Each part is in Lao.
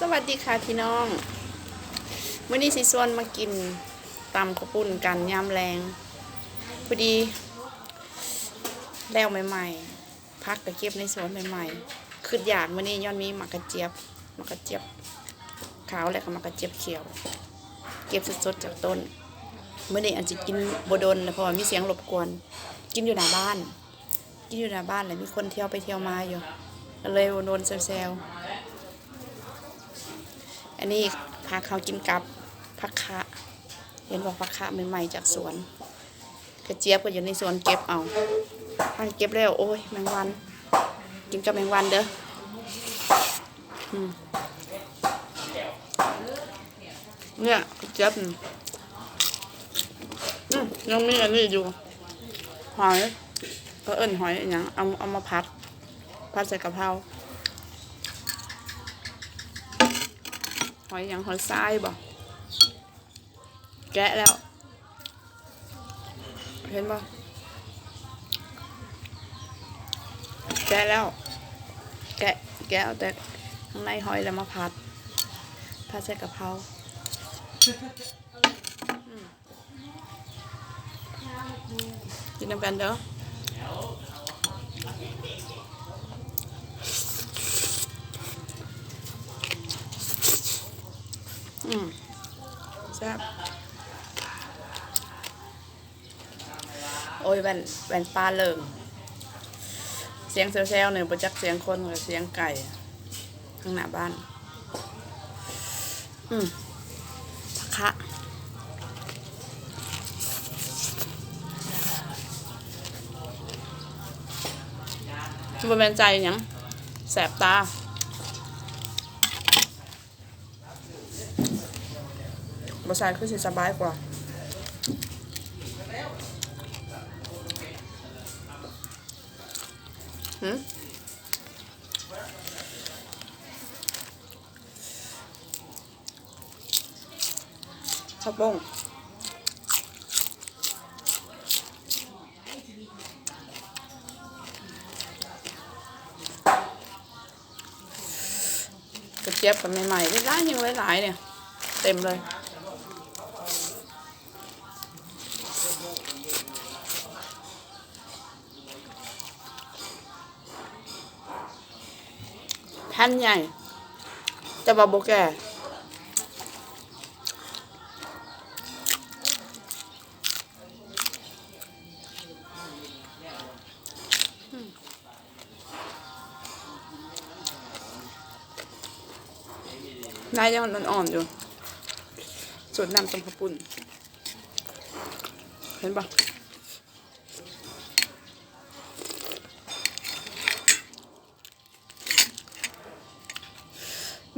ສະຫວັດດີຄ່ະພີ່ນ້ອງ, ມື້ນີ້ຊິຊວນມາກິນຕຳເຂົ້າປຸ້ນກັນຍາມແລງ. ພໍດີແລ້ວໃໝ່ໆ ຜັກກໍເກັບໃນສວນໃໝ່ໆ. ຄຶດຢາກມື້ນີ້ຍ້ອນມີໝາກກະຈຽບ, ໝາກກະຈຽບຂາວ ແລະກໍໝາກກະຈຽບຂຽວ ເກັບສົດໆຈາກຕົ້ນ. ມື້ນີ້ອາດຊິກິນບໍ່ດົນ ເພາະວ່າມີສຽງລົບກວນ. ກິນຢູ່ໜ້າບ້ານ, ກິນຢູ່ໜ້າບ້ານ ແລ້ວມີຄົນທ່ຽວໄປທ່ຽວມາຢູ່ ກໍເລີຍບໍ່ດົນ ແຊວໆ. ອັນນີ້ຜັກເຮົາກິນກັບຜັກຄະ, ເຫັນບໍ່ ຜັກຄະໃໝ່ໆຈາກສວນ. ກະຈຽບກໍຢູ່ໃນສວນເກັບເອົາ. ເກັບແລ້ວ ໂອ້ຍ ແມງວັນ, ກິນກັບແມງວັນເດີ້. ອືມ ເນຍ ກະຈຽບ ອືມ ອືມ ຍັງມີອັນນີ້ຢູ່ ຫອຍ ເຂົາເອີ້ນຫອຍອີ່ຫຍັງ ເອົາ ເອົາມາຜັດ ຜັດໃສ່ກະເພົາ. ຫອຍຫຍັງ ຫອຍຊາຍບໍ? ແກະແລ້ວ ເຫັນບໍ່? ແກະແລ້ວ ແກະ ແກະເອົາແຕ່ຂ້າງໃນຫອຍ ແລ້ວມາຜັດ ຜັດໃສ່ກະເພົາ. ອືມ ກິນນຳກັນເດີ້. ອືມ ແຊບ. ໂອ້ຍ ແວ່ນ ແວ່ນຕາເລີງ ສຽງແຊວໆນີ້ ບໍ່ຈັກສຽງຄົນ ກໍສຽງໄກ່ທາງໜ້າບ້ານ. ອືມ ຜັກຄະ ບໍ່ແມ່ນໃສ່ຫຍັງ ແສບຕາ. ບໍ່ໃສ່ຄືຊິສະບາຍກວ່າ. ຫື ຜັກບົ້ງ ກະຈຽບກໍໃໝ່ໆ ຫຼາຍໆ ຍິງຫຼາຍໆ ນີ້ ເຕັມເລີຍ. ແຜ່ນໃຫຍ່ ແຕ່ວ່າບໍ່ແກ່. ນາຍັງອ່ອນໆຢູ່ ສົດນ້ຳຕົ້ມເຂົ້າປຸ້ນ ເຫັນບໍ່?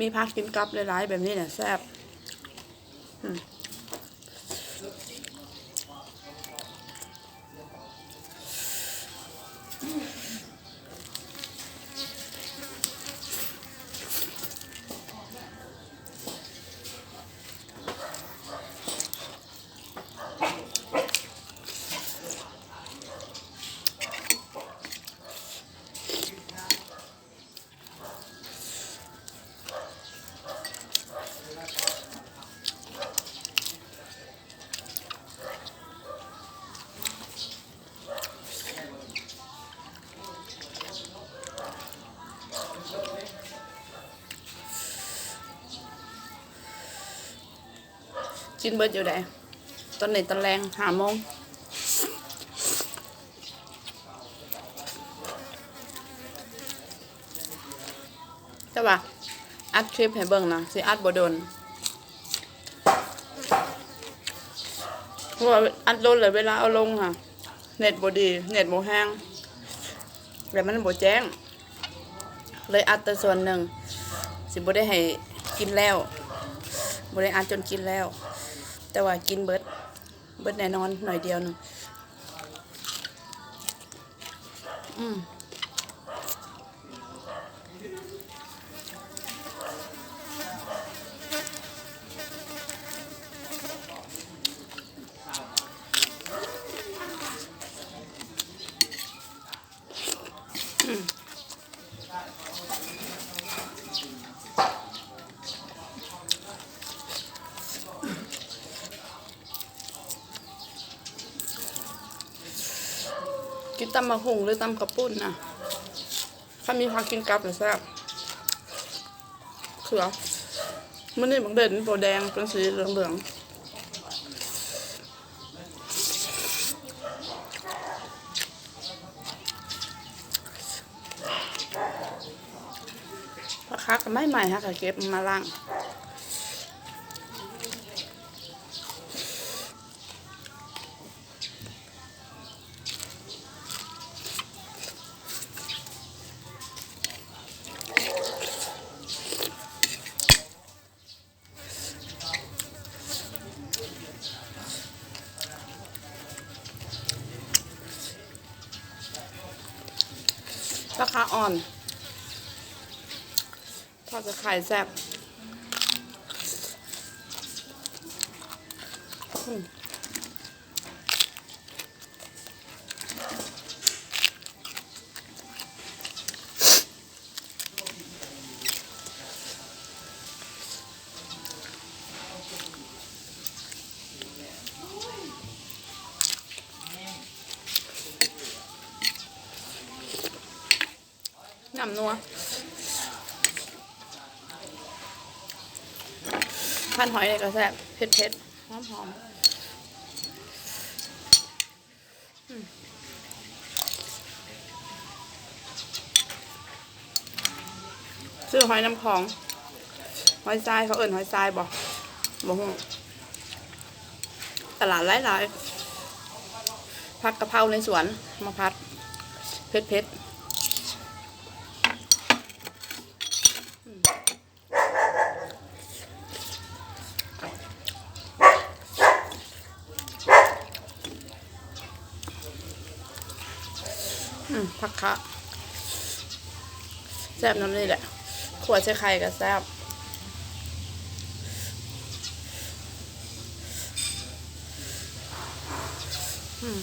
ມີຜັກກິນກັບຫຼາຍໆ ແບບນີ້ແຫຼະແຊບ. ອືມ ກິນເບິດຢູ່ໃດ ຕອນນີ້ຕອນແລງ ຫ້າໂມງ. ແຕ່ວ່າອັດຄລິບໃຫ້ເບິ່ງນະ ຊິອັດບໍ່ດົນ ເພາະວ່າອັດດົນແລ້ວ ເວລາເອົາລົງຫັ້ນ ເນັດບໍ່ດີ ເນັດບໍ່ແຮງ ແລ້ວມັນບໍ່ແຈ້ງ ເລີຍອັດແຕ່ສ່ວນໜຶ່ງ ຊິບໍ່ໄດ້ໃຫ້ກິນແລ້ວ ບໍ່ໄດ້ອັດຈົນກິນແລ້ວ ແຕ່ວ່າກິນເບິດ ເບິດແນ່ນອນ ໜ້ອຍດຽວໜຶ່ງ. ອືມ. ຕຳບັກຫຸ່ງ ຫຼື ຕຳເຂົ້າປຸ້ນນະ ຄັນມີຜັກກິນກັບລະແຊບ. ເຂືອ ມື້ນີ້ບັກເດັ່ນບໍ່ແດງ ເປັນສີເຫຼືອງໆ. ຜັກຄາກກໍໃໝ່ໆ ເຮົາກໍເກັບມາລ້າງ. ຜັກຄາອ່ອນ ທອດໃສ່ໄຂ່ແຊບ. ອືມ. ນ້ຳນົວ ພັນຫອຍນີ້ກໍແຊບ ເຜັດໆ ຫອມໆ. ອືມ ຊື້ຫອຍນ້ຳຂອງ ຫອຍຊາຍ ເຂົາເອີ້ນຫອຍຊາຍບໍ່ ບໍ່ຮູ້ ຕະຫຼາດຫຼາຍໆ. ຜັກກະເພົາໃນສວນມາຜັດ ເຜັດໆ. ອືມ ອືມ ຜັກຄະ ແຊບນຳນີ້ແຫຼະ ຂົ້ວໃສ່ໄຂ່ກໍແຊບ. ອືມ.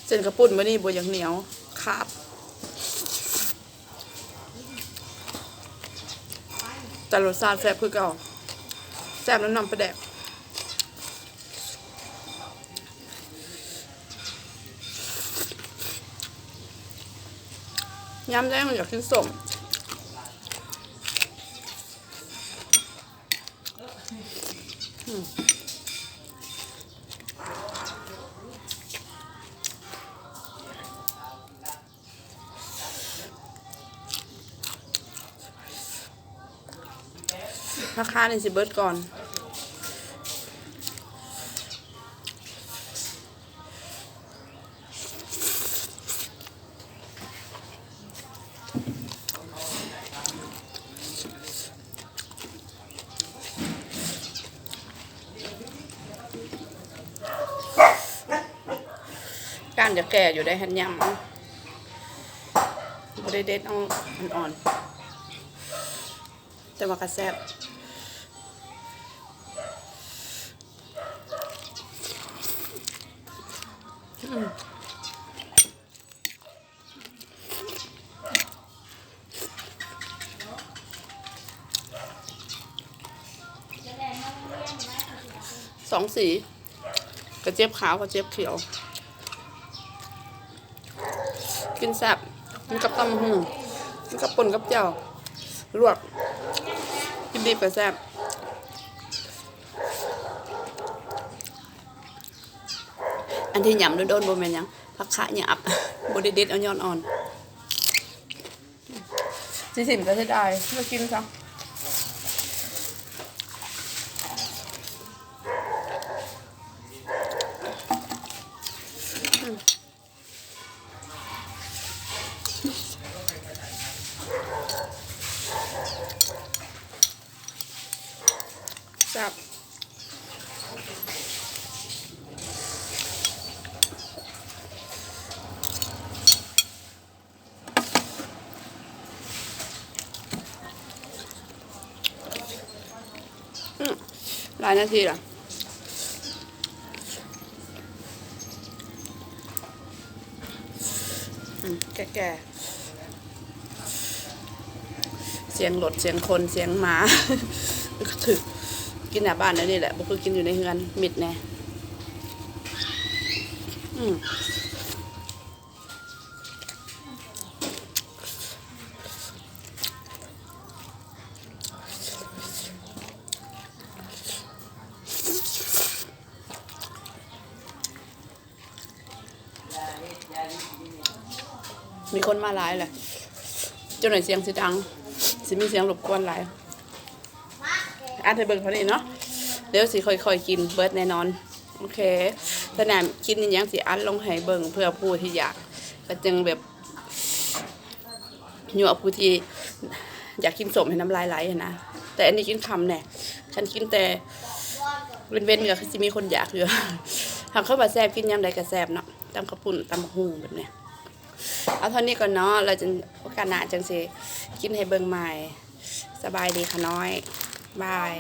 ເສັ້ນເຂົ້າປຸ້ນມື້ນີ້ບໍ່ຢາກໜຽວ ຂາດ ແຕ່ລົດຊາດແຊບຄືເກົ່າ ແຊບນຳນ້ຳປາແດກ. ຍາມແລງຢາກກິນສົ້ມ. ອືມ ຜັກຄານີ້ຊິເບິດກ່ອນ. ກ້ານຈະແກ່ຢູ່ໄດ໋ ຫັ້ນ ຫຍ້ຳເອົາ ບໍ່ໄດ້ເດັດເອົາອ່ອນໆ ແຕ່ວ່າກໍແຊບ. ອືມ ສອງສີ ກະເຈັບຂາວ ກະເຈັບຂຽວ. ກິນແຊບ ກິນກັບຕຳບັກຫຸ່ງ ກິນກັບປົ່ນກັບແຈ່ວ ລວກ ກິນດິບກໍແຊບ. ອັນທີ່ຫຍ້ຳດົນໆ ບໍ່ແມ່ນຫຍັງ ຜັກຄະຫຍາບ ບໍ່ໄດ້ເດັດເອົາຍອດອ່ອນ. ຊິຖິ້ມກໍເສຍດາຍ ເລືອກກິນຊະ. ແຊບ ຫຼາຍນາທີລະ ອືມ ແກ່ໆ ສຽງລົດ ສຽງຄົນ ສຽງໝາ ຖືກກິນໜ້າບ້ານແນວນີ້ແຫຼະ ບໍ່ຄືກິນຢູ່ໃນເຮືອນ ມິດແດ່ ອືມ. ມີຄົນມາຫຼາຍແຫຼະ ຈົນວ່າສຽງຊິດັງ ຊິມີສຽງລົບກວນຫຼາຍ ອັດໃຫ້ເບິ່ງເທົ່ານີ້ເນາະ ດຽວຊິຄ່ອຍໆກິນ ເບິດແນ່ນອນ. ໂອເຄ ສະນັ້ນຄລິບນີ້ຍັງຊິອັດລົງໃຫ້ເບິ່ງ ເພື່ອຜູ້ທີ່ຢາກ ກໍຈຶ່ງແບບ ຍົວະຜູ້ທີ່ຢາກກິນສົ້ມໃຫ້ນ້ຳລາຍໄຫຼຫັ້ນນະ ແຕ່ອັນນີ້ກິນຄ່ຳແດ່ ຄັນກິນແຕ່ເວັນໆ ກໍຄືຊິມີຄົນຢາກຢູ່ ຫາກເຂົາວ່າແຊບ ກິນຍາມໃດກໍແຊບເນາະ ຕຳເຂົ້າປຸ້ນ ຕຳບັກຫຸ່ງແບບນີ້. ເອົາເທົ່ານີ້ກ່ອນເນາະ ແລ້ວຈັ່ງ ໂອກາດໜ້າຈັ່ງຊິກິນໃຫ້ເບິ່ງໃໝ່. ສະບາຍດີຂ້ານ້ອຍ ບາຍ.